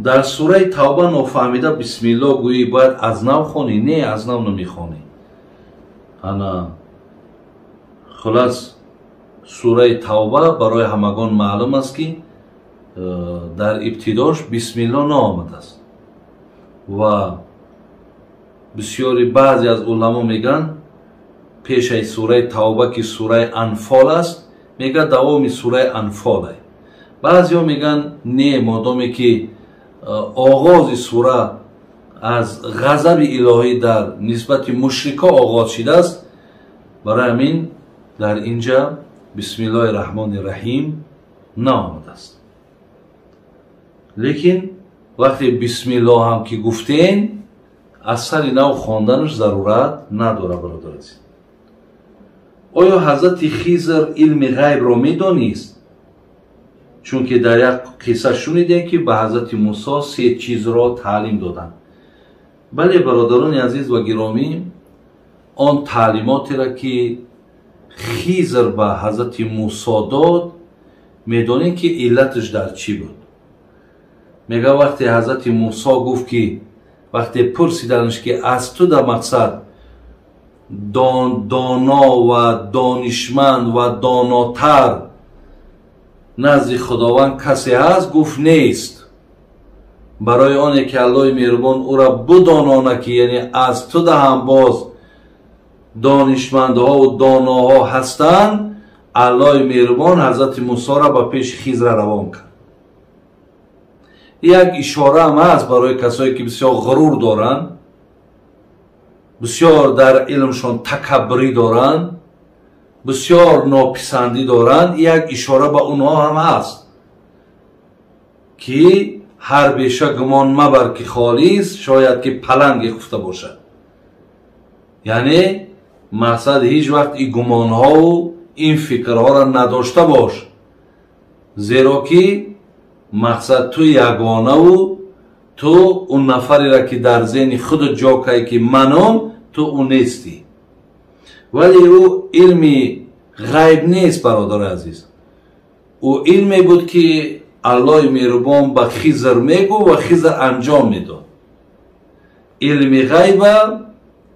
Дар сураи Тавба нофаҳмида бисмиллоҳ гӯӣ, бояд аз нав хонӣ? Не, аз нав намехонӣ. Ана хулас, сураи Тавба барои ҳамагон маълум аст, ки дар ибтидош бисмиллоҳ наомадааст ва бисёри баъзе аз уламо мегӯянд, пешаи сураи Тавба, ки сураи Анфол аст, мегӯяд давоми сураи Анфол. Баъзеҳо мегӯянд не, модоме ки оғози сура аз ғазаби илоҳӣ дар нисбати мушрикҳо оғоз шидааст, барои ҳамин дар инҷа бисмиллоҳи раҳмони раҳим наомадааст. Лекин вақте бисмиллоҳ ҳам ки гуфтем, аз сари нав хонданаш зарурат надорад, бародар азиз. Оё ҳазрати Хизр илми ғайбро медонист? Чунки дар як қисса шунидем, ки ба ҳазрати Мусо се чизро таълим доданд. Бале, бародарони азиз ва гиромӣ, он таълимотеро, ки Хизр ба ҳазрати Мусо дод, медонем, ки иллаташ дар чӣ буд. Мега вақте ҳазрати Мусо гуфт, ки вақте пурсиданаш, ки аз ту дар мақсад доно ва донишманд ва донотар назди Худованд касе ҳаст, гуфт нест. Барои оне ки Аллоҳи меҳрубон ӯра будонона, ки яъне аз ту даҳам боз донишмандҳову доноҳо ҳастанд, Аллоҳи меҳрубон ҳазрати Мусоро ба пеши Хизра равон кард. Як ишора ҳам ҳаст барои касое, ки бисёр ғурур доранд, бисёр дар илмшон такаббурӣ доранд, бисёр нописандӣ доранд. Як ишора ба онҳо ҳам ҳаст, ки ҳар беша гумон мабар, ки холист, шояд ки паланге хуфта бошад. Яъне мақсад ҳеҷ вақт ин гумонҳову ин фикрҳоро надошта бош, зеро ки мақсад ту ягонаву ту он нафареро, ки дар зеҳни худат ҷо кай, ки маном, ту ӯ нестӣ. Вале ӯ илми ғайб нест, бародари азиз. Ӯ илме буд, ки Аллоҳи меҳрубон ба Хизр мегӯ ва Хизр анҷом медод. Илми ғайба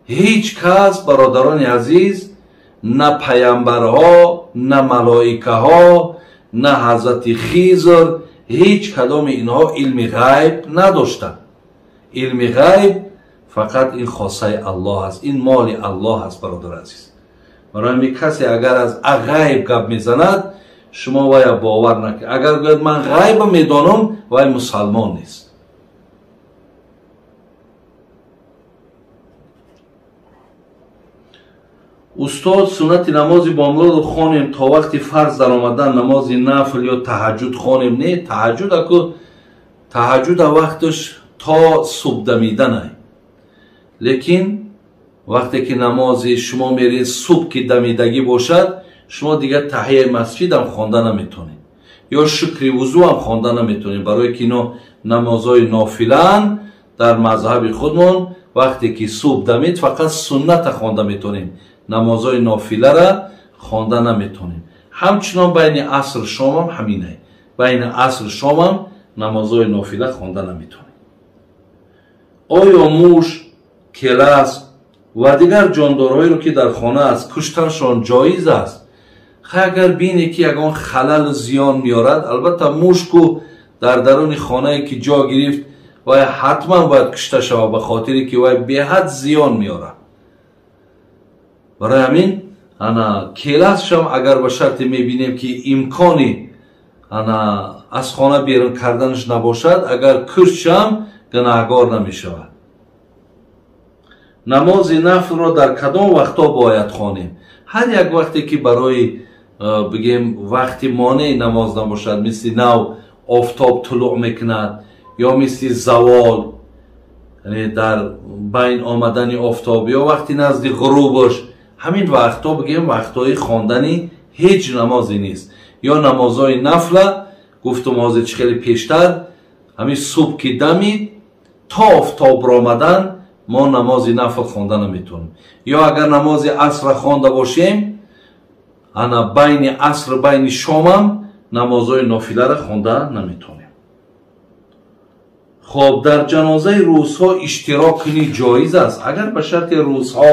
ҳеҷ кас, бародарони азиз, на паямбарҳо, на малоикаҳо, на ҳазрати Хизр, ҳеҷ кадоми инҳо илми ғайб надоштанд. Илми ғайб фақат ин хосаи Аллоҳ аст, ин моли Аллоҳ аст, бародари азиз. Барои ҳамин касе агар аз ғайб гап мезанад, шумо вая бовар накунед. Агар гӯяд ман ғайба медонам, вай мусалмон нест. Устод, суннати намози бомдодро хонем то вақти фарз даромадан намози нафл ё таҳаҷҷуд хонем? Не, таҳаҷҷуд аку таҳаҷҷуда вақташ то субҳ дамиданай. Лекин вақте ки намози шумо меред субҳ ки дамидагӣ бошад, шумо дигар таҳияи масҷидам хонда наметонед ё шукри вузӯам хонда наметонед, барои ки ино намозҳои нофилаанд. Дар мазҳаби худмон вақте ки субҳ дамид, фақат сунната хонда метонем, намозҳои нофилара хонда наметонем. Ҳамчунон байни аср шомам ҳаминай, байни аср шомам намозҳои нофила хонда наметонем. Оё муш, келас ва дигар ҷондорҳоеро, ки дар хона аст, куштаншон ҷоиз аст? Хай, агар бине, ки ягон халалу зиён меорад, албатта мушку дар даруни хонае ки ҷо гирифт, вай ҳатман бояд кушта шавад, ба хотире ки вай беҳад зиён меорад. Барои ҳамин ана келасшам агар ба шарте мебинем, ки имкони ана аз хона берун карданаш набошад, агар куштшам гунаҳгор намешавад. Намози нафлро дар кадом вақтҳо бояд хонем? Ҳар як вақте ки барои бигем вақти монеи намоз набошад, мисли нав офтоб тулӯъ мекунад ё мисли завол, яъне дар байн омадани офтоб ё вақти назди ғурубаш, ҳамин вақтҳо бигем вақтҳои хондани ҳеҷ намозе нест. Ё намозҳои нафла гуфтум ҳозир чӣ хеле пештар, ҳамин субҳ ки дамид то офтоб ромадан мо намози нафл хонда наметавонем. Ё агар намози асрро хонда бошем, ана байни аср байни шомам намозҳои нофиларо хонда наметавонем. Хоб, дар ҷанозаи рӯзҳо иштирок кунӣ ҷоиз аст, агар ба шарти рӯзҳо,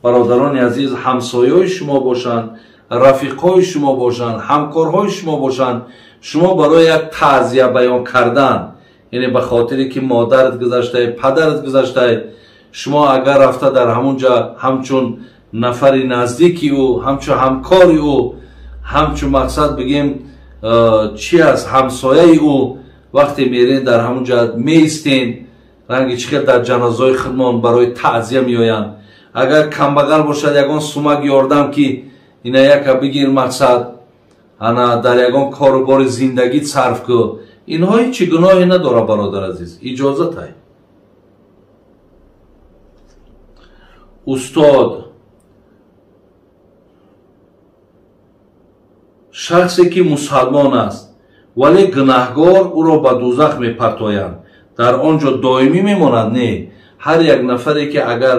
бародарони азиз, ҳамсояҳои шумо бошанд, рафиқҳои шумо бошанд, ҳамкорҳои шумо бошанд, шумо барои як таъзия баён кардан, яъне ба хотире ки модарат гузаштае, падарат гузаштае, шумо агар рафта дар ҳамон ҷа ҳамчун нафари наздики ӯ, ҳамчун ҳамкори ӯ, ҳамчун мақсад бигем чи аст, ҳамсояи ӯ, вақте мерен дар ҳамон ҷа меистен, ранги чӣ хел дар ҷанозаҳои худмон барои таъзия меоянд. Агар камбағал бошад, ягон сумак ёрдам ки ина яка бигир, мақсад ана дар ягон кору бори зиндагӣ сарф ку, инҳо ҳеҷ гуноҳе надорад, бародар азиз, иҷозатай. Устод, шахсе ки мусалмон аст вале гунаҳгор, ӯро ба дузах мепартоянд, дар он ҷо доимӣ мемонад? Не, ҳар як нафаре ки агар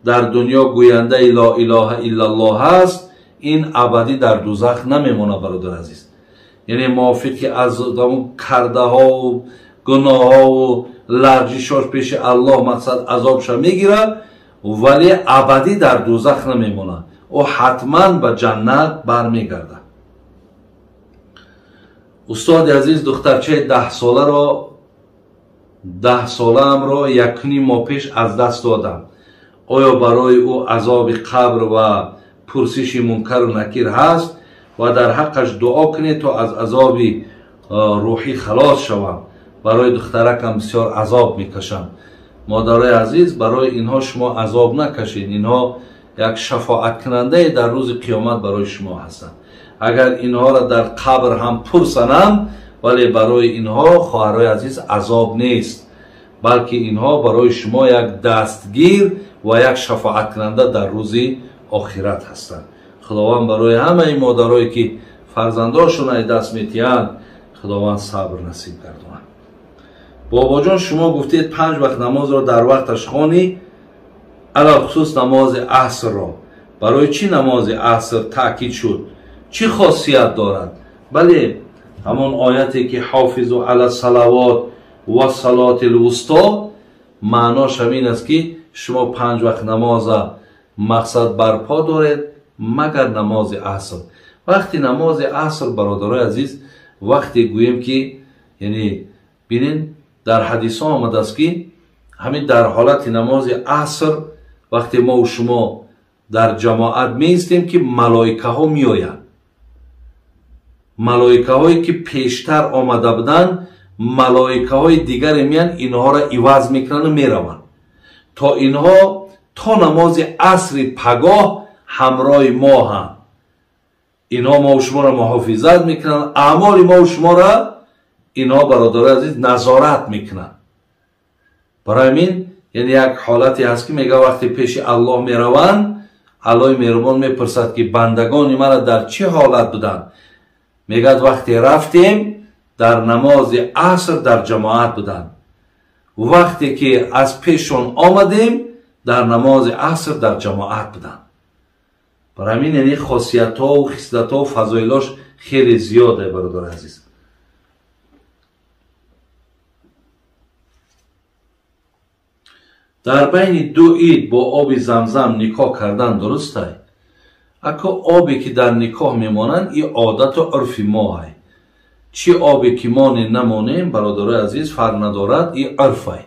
дар дунё гӯяндаи ло илоҳа иллаллоҳ аст, ин абадӣ дар дузах намемонад, бародар азиз. Яъне мувофиқи аз кардаҳову гуноҳову лағжишош пеши Аллоҳ мақсад азобша мегирад, вале абадӣ дар дузах намемонад, ӯ ҳатман ба ҷаннат бармегардад. Устоди азиз, духтарчаи 10 солаамро 1.5 моҳ пеш аз даст додам. Оё барои ӯ азоби қабр ва пурсиши мункару накир ҳаст ва дар ҳаққаш дуо кунед, то аз азоби рӯҳӣ халос шавам? Барои духтаракам бисёр азоб мекашам. Модарои азиз, барои инҳо шумо азоб накашед, инҳо як шафоаткунандае дар рӯзи қиёмат барои шумо ҳастанд. Агар инҳоро дар қабр ҳам пурсананд, вале барои инҳо, хоҳарои азиз, азоб нест, балки инҳо барои шумо як дастгир ва як шафоаткунанда дар рӯзи охират ҳастанд. Худованд барои ҳамаи модарое ки фарзандошон ай даст метиҳанд, Худованд сабр насиб гардонад. Бобоҷон, шумо гуфтед 5 вақт намозро дар вақташ хонӣ, алалхусус намози асрро. Барои чӣ намози аср таъкид шуд? Чӣ хосият дорад? Бале, ҳамон ояте ки ҳофизу ала салавот ва салоти лвусто, маънош ҳамин аст ки шумо 5 вақт намоза мақсад барпо доред, магар намози аср. Вақти намози аср, бародарои азиз, вақте гӯем ки, яъне бинен, дар ҳадисҳо омадааст ки ҳамин дар ҳолати намози аср вақте мо шумо дар ҷамоат меистем, ки малоикаҳо меоянд, малоикаҳое ки пештар омада буданд, малоикаҳои дигаре меянд, инҳоро иваз мекунанду мераванд, то инҳо то намози асри пагоҳ ҳамроҳи мо ҳанд. Инҳо мову шуморо муҳофизат мекунанд, аъмоли мову шуморо инҳо, бародарои азиз, назорат мекунанд. Барои ҳамин, яъне як ҳолате ҳаст ки мега вақте пеши Аллоҳ мераванд, Аллоҳи меҳрубон мепурсад ки бандагони мара дар чӣ ҳолат буданд? Мегӯяд, вақте рафтем, дар намози аср дар ҷамоат буданд, вақте ки аз пешшон омадем, дар намози аср дар ҷамоат буданд. Барои ҳамин, яъне хосиятҳову хислатҳову фазоилош хеле зиёде, бародари азиз. Дар байни ду ид бо оби замзам никоҳ кардан дурустай? Ако обе ки дар никоҳ мемонанд, и одату урфи моҳай. Чӣ обе ки монем, намонем, бародарои азиз, фарқ надорад, и урфай.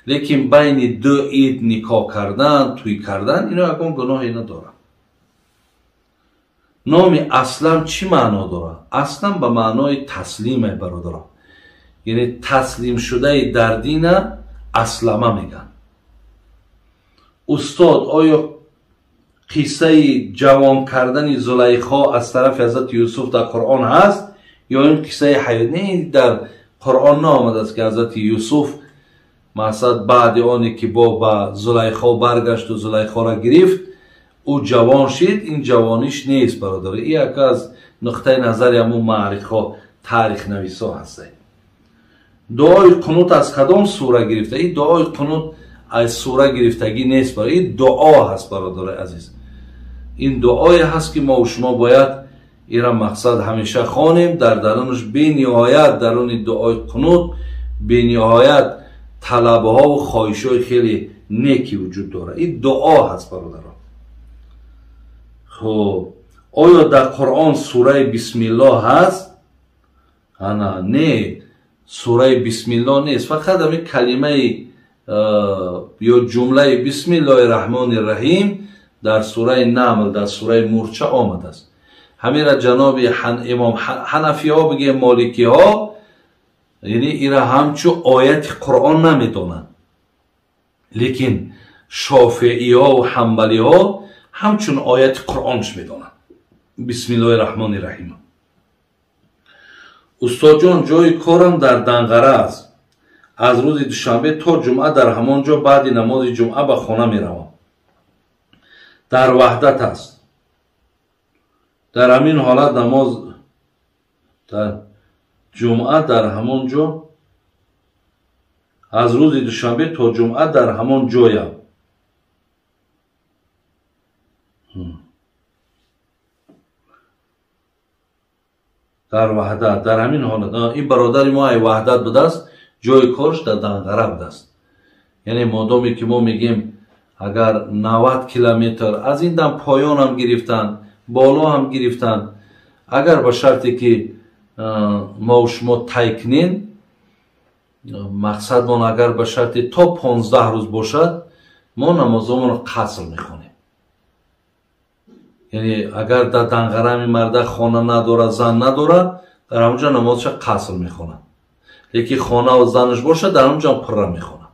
Лекин байни ду ид никоҳ кардан, тӯй кардан, ино ягон гуноҳе надорад. Номи Аслам чӣ маъно дорад? Аслам ба маънои таслиме, бародаро, яъне таслимшудаи дар дина аслама мегӯянд. Устод, оё қиссаи ҷавон кардани Зулайхо аз тарафи ҳазрати Юсуф дар Қуръон ҳаст ё ин қиссаи ҳаёт? Не, дар Қуръон наомадааст ки ҳазрати Юсуф мақсад баъди оне ки бо ба Зулайхо баргашту Зулайхоро гирифт, ӯ ҷавон шид. Ин ҷавониш нест, бародар, ин яке аз нуқтаи назари ҳамун маърихҳо, таърихнависҳо ҳастанд. Дуои қунут аз кадом сура гирифта? Ин дуои қунут аз сура гирифтагӣ нест, барои ин дуо ҳаст, бародари азиз. Ин дуое ҳаст ки мо шумо бояд ира мақсад ҳамеша хонем. Дар дарунаш бениҳоят, даруни дуои қунут Бениҳоят талабҳову хоҳишҳои хеле неки вуҷуд дорад. Ин дуо ҳаст, бародарон. Хуб, оё дар Қуръон сураи Бисмиллоҳ ҳаст? Ана, не, сураи Бисмиллоҳ нест. Фақат ҳамин калимаи ё ҷумлаи Бисмиллоҳи Раҳмони Раҳим дар сураи Намл, дар сураи Мурча омадааст. Ҳамира ҷаноби имом ҳанафиҳо бигем, моликиҳо, яъне ира ҳамчун ояти Қуръон намедонанд, лекин шофеиҳо ва ҳанбалиҳо ҳамчун ояти Қуръонш медонанд. Бисмиллоҳи Раҳмони Раҳим. Устодҷон, ҷои корам дар Данғара аст. Аз рӯзи душанбе то ҷумъа дар ҳамон ҷо баъди намози ҷумъа ба хона меравам. Дар Ваҳдат аст. Дар ҳамин ҳолат намоз дар ҷумъа дар ҳамон ҷо, аз рӯзи душанбе то ҷумъа дар ҳамон ҷоям. Дар Ваҳдат, дар ҳамин ҳолат. Ин бародари мо ай Ваҳдат будааст, ҷои корш дар Данғара будааст. Яъне модоме ки мо мегем, агар 90 километр аз ин дам поён ҳам гирифтанд, боло ҳам гирифтанд, агар ба шарте ки мо шумо тай кунем, мақсадмон агар ба шарте то 15 рӯз бошад, мо намозомонро қаср мехонем. Яъне агар дар Данғара ҳамин марда хона надорад, зан надорад, дар ҳамонҷо намозша қаср мехонад. Лекин хонаву занаш бошад, дар ҳамонҷо пурра мехонад.